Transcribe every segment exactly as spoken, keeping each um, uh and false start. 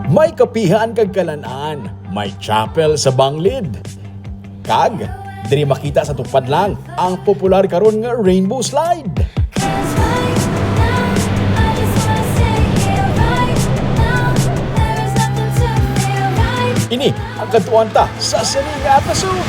May kapihan kag kalan-an, may chapel sa banglid. Kag diri makita sa tupad lang ang popular karon nga rainbow slide. Ini ang kadtuan ta sa sining nga episode.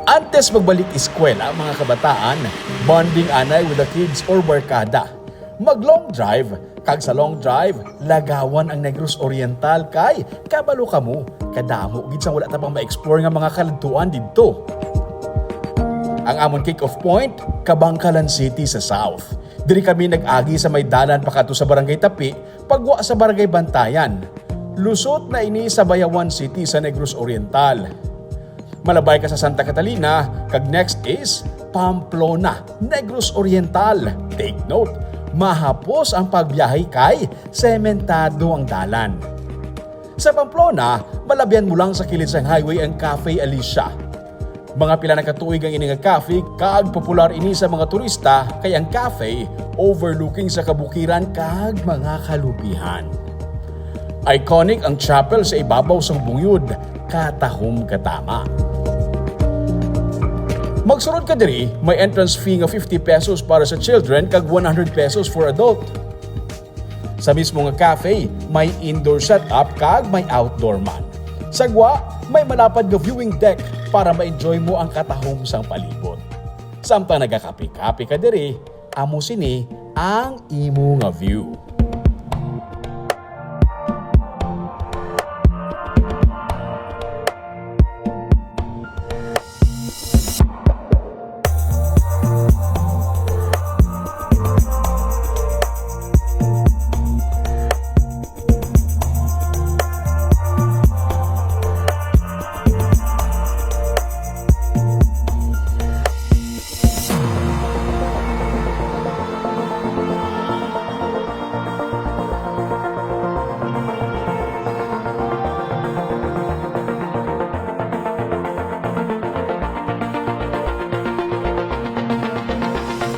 Antes magbalik eskwela ang mga kabataan, bonding anay with the kids or barkada. Mag-long drive, kag sa long drive, lagawan ang Negros Oriental kay kabalo kamo, kadamo gid sang wala ta pang ma-explore nga mga kaladtuan didto. Ang amon kick-off point, Kabangkalan City sa South. Diri kami nag-agi sa may dalan pakadto sa Barangay Tapi, pagwa sa Barangay Bantayan. Lusot na ini sa Bayawan City sa Negros Oriental. Malabay ka sa Santa Catalina, kag next is Pamplona, Negros Oriental. Take note, mahapos ang pagbiyahe kay sementado ang dalan. Sa Pamplona, malabyan mo lang sa kilid sang highway ang Cafe Alicia. Mga pila na ka tuig ang ini nga cafe, kag popular ini sa mga turista, kay ang cafe overlooking sa kabukiran kag mga kalubihan. Iconic ang chapel sa ibabaw sang bungayod, katahom katama. Magsulod ka diri, may entrance fee nga fifty pesos para sa children kag one hundred pesos for adult. Sa mismo nga cafe, may indoor setup kag may outdoor man. Sa gwa, may malapad nga viewing deck para ma-enjoy mo ang katahom sang palibot. Samtang nagakape-kape ka diri, amo sini ang imo nga view.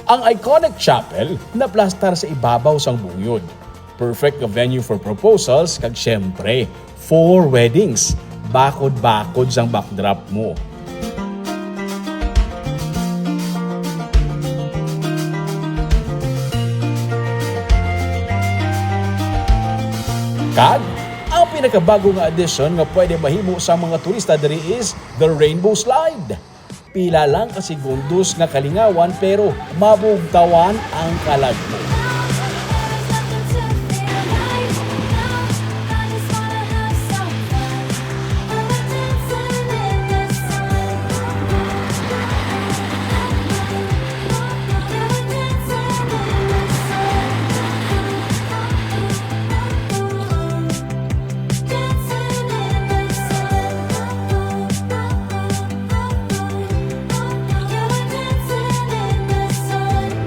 Ang iconic chapel naplastar sa ibabaw sang bungayod. Perfect nga venue for proposals kag, siyempre, for weddings. Bakod-bakod sang backdrop mo. Kag ang pinakabago nga addition nga pwede mahimo sa mga turista diri is the rainbow slide. Pila lang ka segundos nga kalingawan, pero mabugtawan ang kalag mo.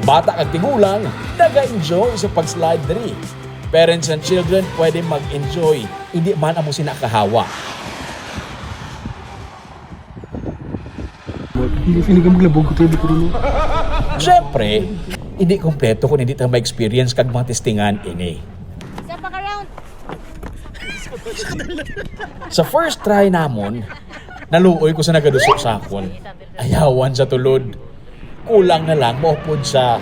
Bata kag tigulang naga-enjoy sa pag-slide diri. Parents and children pwede mag-enjoy, indi man amo sina kahawa. Hindi sini ka maglabog ko tayo dito rin. Siyempre, hindi kompleto kung hindi ta ma-experience kag mga testingan ini. Isa pa ka round. Sa first try namon, naluoy ko sa nagaduso sa akon. Ayawan sa tulod. Kulang na lang maupod sa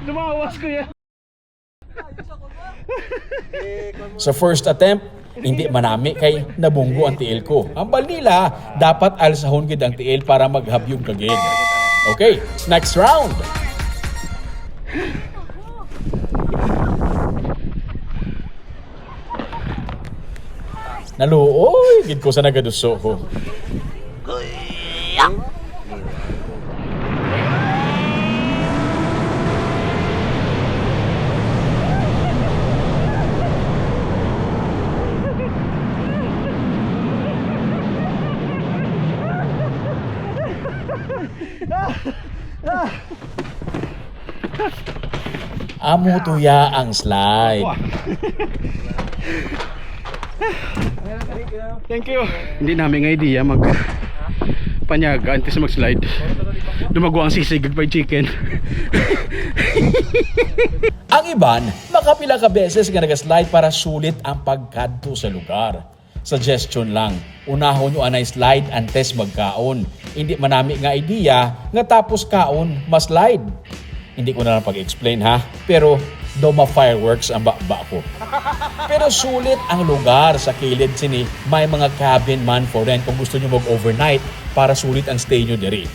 Lumawas ko yan. Sa first attempt, hindi manami kay nabunggo ang tiil ko. Ang bal nila, dapat alsahon gid ang tiil para maghabyog ka gid. Okay, next round. Naluoy gid ko sa nagaduso ko. Amo to ya ang slide. Thank you. Hindi namin nga idea mag panyaga antes mag-slide. Dumagwa ang sisig ug fried chicken. Ang iban, makapila ka beses nga nag-slide para sulit ang pagkadto sa lugar. Suggestion lang, unahon nyo anay slide antes magkaon. Hindi man nami nga idea nga tapos kaon, ma-slide. Hindi ko na lang pag-explain ha, pero daw ma-fireworks ang baba ko. Pero sulit ang lugar sa kilid sini, may mga cabin man for rent kung gusto nyo mag-overnight para sulit ang stay nyo diri.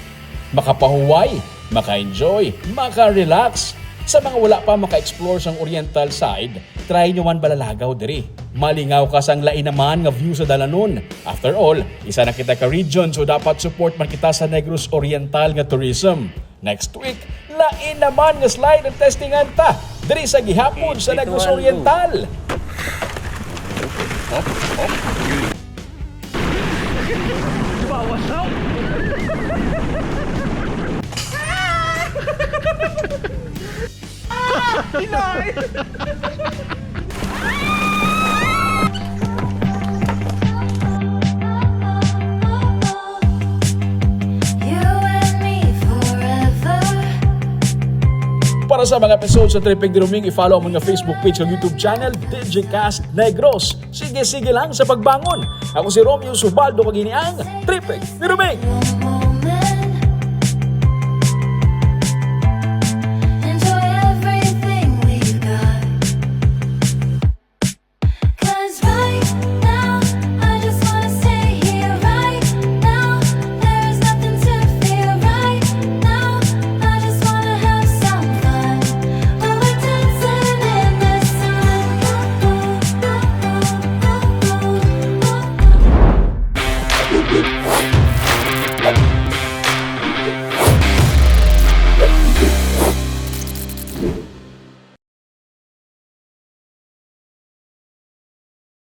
Makapahuway, maka-enjoy, maka-relax. Sa mga wala pa maka-explore sang oriental side, try nyo man balalagaw diri. Malingaw ka sang lain naman nga view sa dalanon. After all, isa na kita ka region, so dapat support man kita sa Negros Oriental nga tourism. Next week, lain naman nga slide ang testingan ta diri sa gihapon sa Negros Oriental. Bawas out! Hinay! Para sa mga episode sa Tripig ni Roming, i-follow mo nga Facebook page ug YouTube channel, Digicast Negros. Sige, sige lang sa pagbangon. Ako si Romeo Subaldo, kag ini ang Tripig ni Roming.